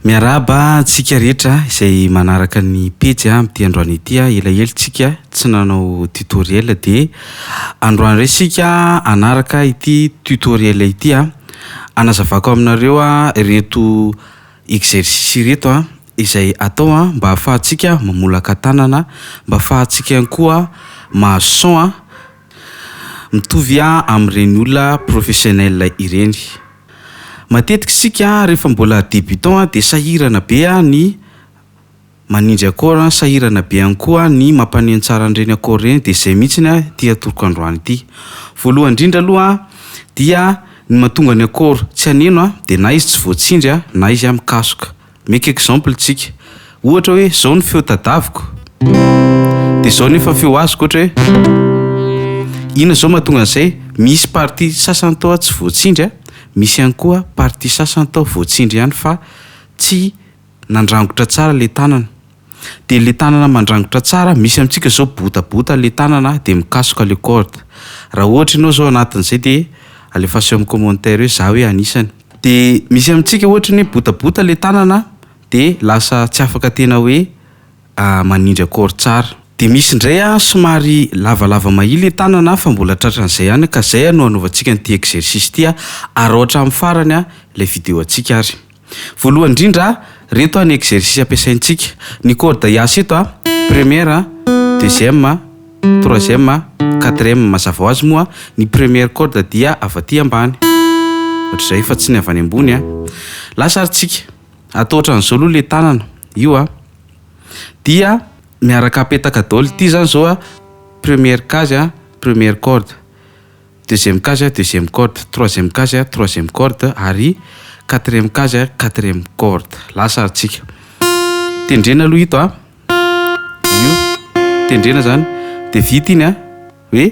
Miarahaba antsika rehetra izay manaraka ny pejy amin'ity androany ity. Elaela tsika tsy nanao tutoriel de androany indray isika hanaraka ity tutoriel ity. Hanazavako aminareo ireto exercice ireto izay atao mba ahafahantsika mamolaka tanana, mba ahafahantsika ihany koa mahazo son mitovy amin'ireny olona professionnel ireny. Matetika isika rehefa mbola débutant de sahirana be ny manindry accord, sahirana be ihany koa ny mampaneno tsara an'ireny accord ireny de zay mihitsiny a ty atoroko androany ity. Voalohany indrindra aloha dia ny mahatonga ny accord tsy haneno a de na izy tsy voatsindry a na izy a mikasoka. Meka exemple tsika, ohatra hoe zao ny feo tadaviko de zao nefa feo azoko ohatra hoe inona zao mahatonga an'zay? Misy partie sasany tao a tsy voatsindry a, misy ihany koa partie sasany tao voatsindry ihany fa tsy nandrangotra tsara le tanana. De le tanana mandrangotra tsara, misy amintsika zao botabota le tanana de mikasoka le corde. Raha ohatra ianao zao anatin'zay de alefaso am'commentaire hoe za hoe anisany. De misy amintsika ohatry ny hoe botabota le tanana de lasa tsy afaka tena hoe manindry accord tsara. De misy indray a somary lavalava mahia le tanana fa mbola tratran'zay ihany ka zay no anaovantsika an'ity exercice ty a, araho hatramin'ny farany a lay vidéo antsika ary. Voalohany indrindra, reto a ny exercice ampiasaintsika. Ny corde hiasa eto a: première, deuxième, troisième, quatrième. Mazava ho azy moa ny première corde dia avy aty ambany ohatr'izay fa tsy ny avy any ambony a. Lasa ary tsika, atao ohatran'izao aloha le tanana io a, dia miaraka apetaka daholo ty zany zao a: première case a première corde, deuxième case a deuxième corde, troisième case a troisième corde ary quatrième case a quatrième corde. Lasa ary tsika, tendrena aloha ito a, io tendrena zany de vita iny a hoe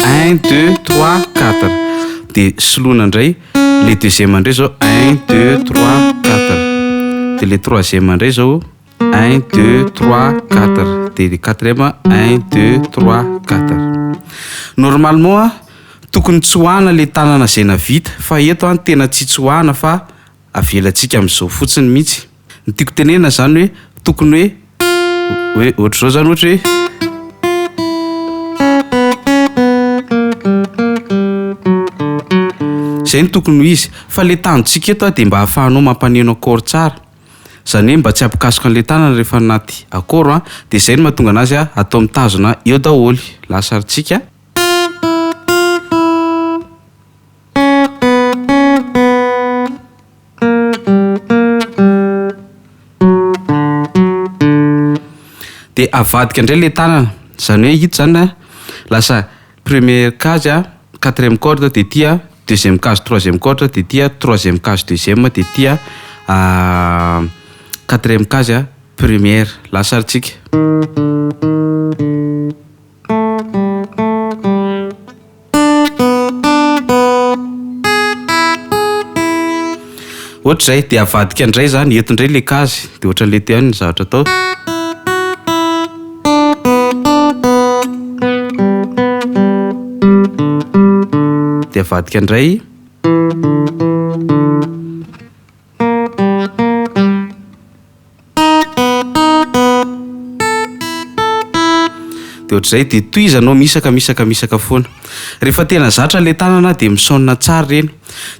un, deux, trois, quatre, de soloina indray le deuxième indray zao: un, deux, trois, quatre, de le troisième indray zao: un, deux, trois, quatre, de le quatrième: un, deux, trois, quatre. Normalement a tokony tsoahana le tanana zay navita fa eto a tena tsy tsoahana fa avelantsika am'izao fotsiny mihitsy. Ny tiako tenenina zany hoe tokony hoe ohatr'izao zany, ohatra hoe zay no tokony ho izy, fa le tanjontsika eto a de mba ahafahanao mampaneno accord tsara, zany hoe mba tsy hampikasoka an'le tanana rehefa anaty accord a, de zay no mahatonga anazy a atao mitazona eo daholo. Lasa ary tsika. De avadika indray le tanana, zany hoe ito zany a lasa première case a quatrième corde, de ty a deuxième case troisième corde, de ty a troisième case deuxième, de ty a quatrième case a première. Lasa ary tsika. Ohatr'izay, de avadika indray zany eto indray le case, de ohatran'le teo ihany ny zavatra atao. De avadika indray. De ohatr'izay de tohizanao misaka misaka misaka foana. Rehefa tena zatra le tanana de misonne tsara reny.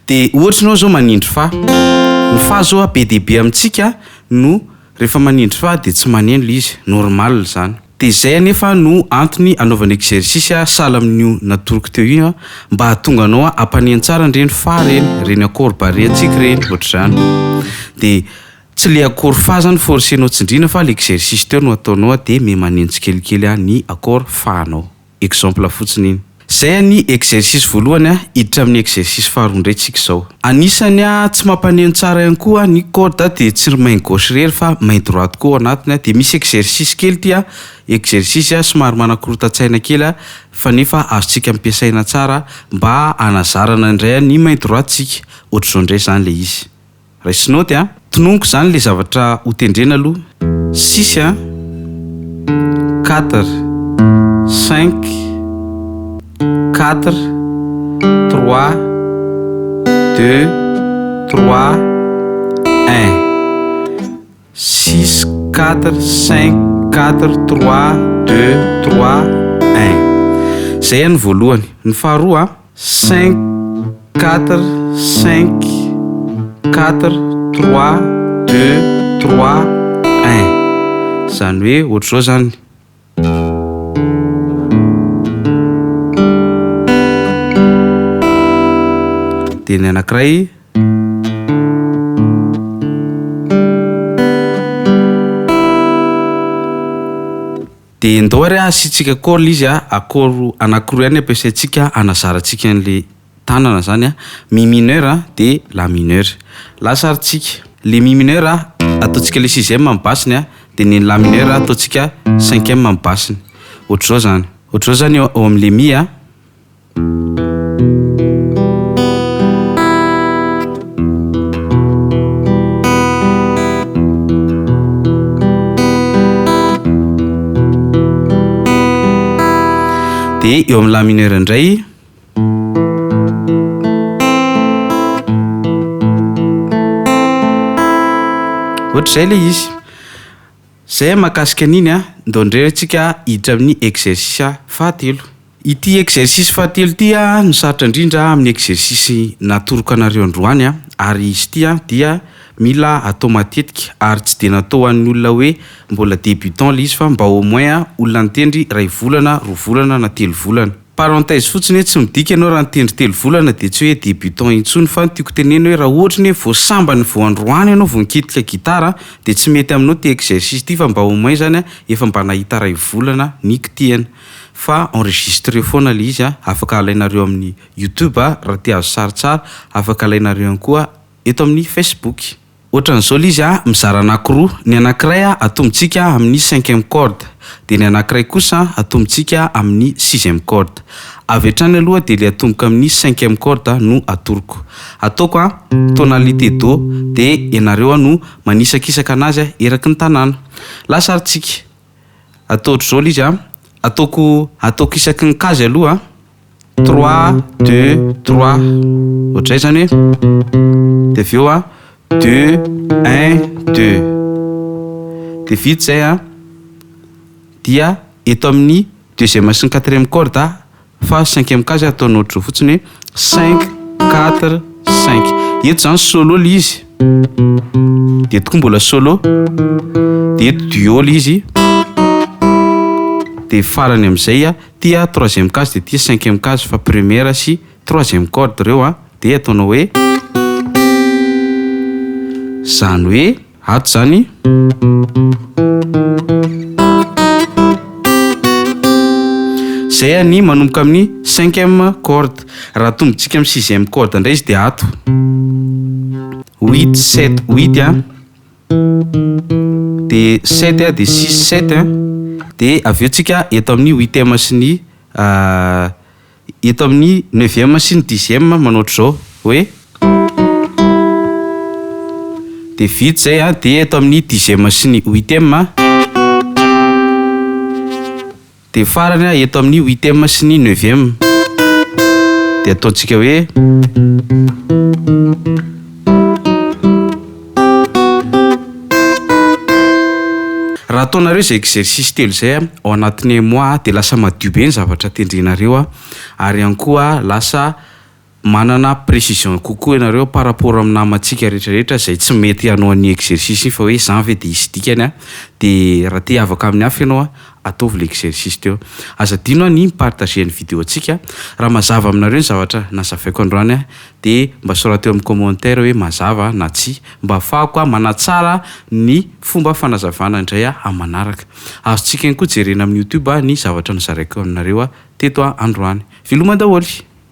De ohatra ianao zao manindry fa, ny fa zao a be dia be amintsika no rehefa manindry fa de tsy maneno le izy, normal zany. De zay anefa no antony anaovana exercice a sahala amin'io natoroko teo io a mba hahatonga anao a hampaneno tsara an'ireny fa reny, reny accord barré antsika reny ohatr'izany. De tsy le accord fa zany forcenao tsindriana fa le exercice teo no ataonao a de miha-maneno tsikelikely a ny accord fa anao. Exemple fotsiny iny. Zay ny exercice voalohany a, hiditra amin'ny exercice faharoa indray tsika zao. Anisany a tsy mampaneno tsara ihany koa ny corde de tsy ry main gauche irery fa main droite koa ao anatiny a, de misy exercice kely ty a, exercice a somary manakorotan-tsaina kely a fa nefa azontsika ampiasaina tsara mba hanazarana indray ny main droite tsika. Ohatr'izao indray zany le izy. Raiso noty a, tononiko zany le zavatra ho tendrena aloha: six a, quatre, cinq, quatre, trois, deux, trois. quatre, cinq, quatre, trois, deux, trois, un. Zay ny voalohany. Ny faharoa a, cinq, quatre, cinq, quatre, trois, deux, trois, un. Zany hoe ohatr'izao zany. De ny anankiray. De ndao ary a asiantsika accord le izy a, accord anankiroa ihany ampiasaintsika anazarantsika an'le tanana zany a, mi mineur a de la mineur. Lasa ary tsika, le mi mineur a ataontsika le sixième am'basse-ny a de ny an'ny la mineur ataontsika cinquième am'basse-ny, ohatr'zao zany, ohatr'zao zany eo ao am'le mi a. De eo am'la mineur ndray. Ohatr'zay le izy. Zay mahakasika an'iny a, ndao ndray antsika hiditra amin'ny exercice fahatelo. Ity exercice fahatelo ty a no sarotra indrindra amin'ny exercice natoroko anareo androany a ary izy ty a dia mila atao matetika ary tsy de natao ho an'ny olona hoe mbola débutant le izy fa mba au moins olona nitendry ray volana, roa volana na telo volana. Parenthèse fotsiny hoe tsy midika ianao raha nitendry telo volana de tsy hoe débutant intsony fa ny tiako tenena hoe raha ohatry ny hoe vao sambany vao androany ianao vao nikitika gitara de tsy mety aminao ty exercice ty fa mba au moins zany a efa mba nahita ray volana nikitihana fa enregistré foana le izy a, afaka alainareo amin'ny YouTube a raha te hahazo sary tsara, afaka alainareo ihany koa eto amin'ny Facebook. Ohatran'izao le izy a, mizara anankiroa, ny anankiray a atombontsika amin'ny cinquième corde de ny anankiray kosa atombontsika amin'ny sixième corde. Avy hatrany aloha de le atomboka amin'ny cinquième corde no atoroko. Ataoko a tonalité do de ianareo a no manisakisaka anazy a eraky ny tanàna. Lasa ary tsika, atao ohatr'izao le izy a, ataoko ataoko isaky ny case aloha trois, deux, trois, ohatr'izay zany hoe de avy eo a deux, un, deux, de vita zay a dia eto amin'ny deuxième sy ny quatrième corde fa cinquième case ataonao ohatr'izao fotsiny hoe cinq, quatre, cinq. Eto zany solo le izy de eto koa mbola solo de eto duo le izy de farany am'zay a ty a troisième case de ty cinquième case fa première sy troisième corde reo a de ataonao hoe zany hoe ato zany. Zay any manomboka amin'ny cinquième corde. Raha atombontsika am'sixième corde ndray izy de ato huit, sept, huit a de sept a de six, sept a de avy eo tsika eto amin'ny huitième sy ny eto amin'ny neuvième sy ny dixième manao ohatr'izao hoe de vita zay a de eto amin'ny dixième sy ny huitième de farany a eto amin'ny huitième sy ny neuvième de ataontsika hoe raha ataonareo zay exercice telo zay a ao anatin'ny un mois de lasa madio be ny zavatra tendrenareo a ary ihany koa lasa manana précision kokoa ianareo par rapport am'namantsika rehetrarehetra zay tsy mety hanao an'iny exercice iny fa hoe zany ve de hisy dikany a de raha te hiavaka amin'ny hafa ianao a ataovy le exercice teo. Aza adino a ny mipartager ny vidéo antsika. Raha mazava aminareo ny zavatra nazavaiko androany a de mba soraty eo am'commentaire hoe mazava na tsia mba ahafahako a manatsara ny fomba fanazavana indray a am'manaraka. Azontsika ihany koa jerena amin'ny YouTube ny zavatra nozaraiko aminareo a teto a androany. Veloma daholy.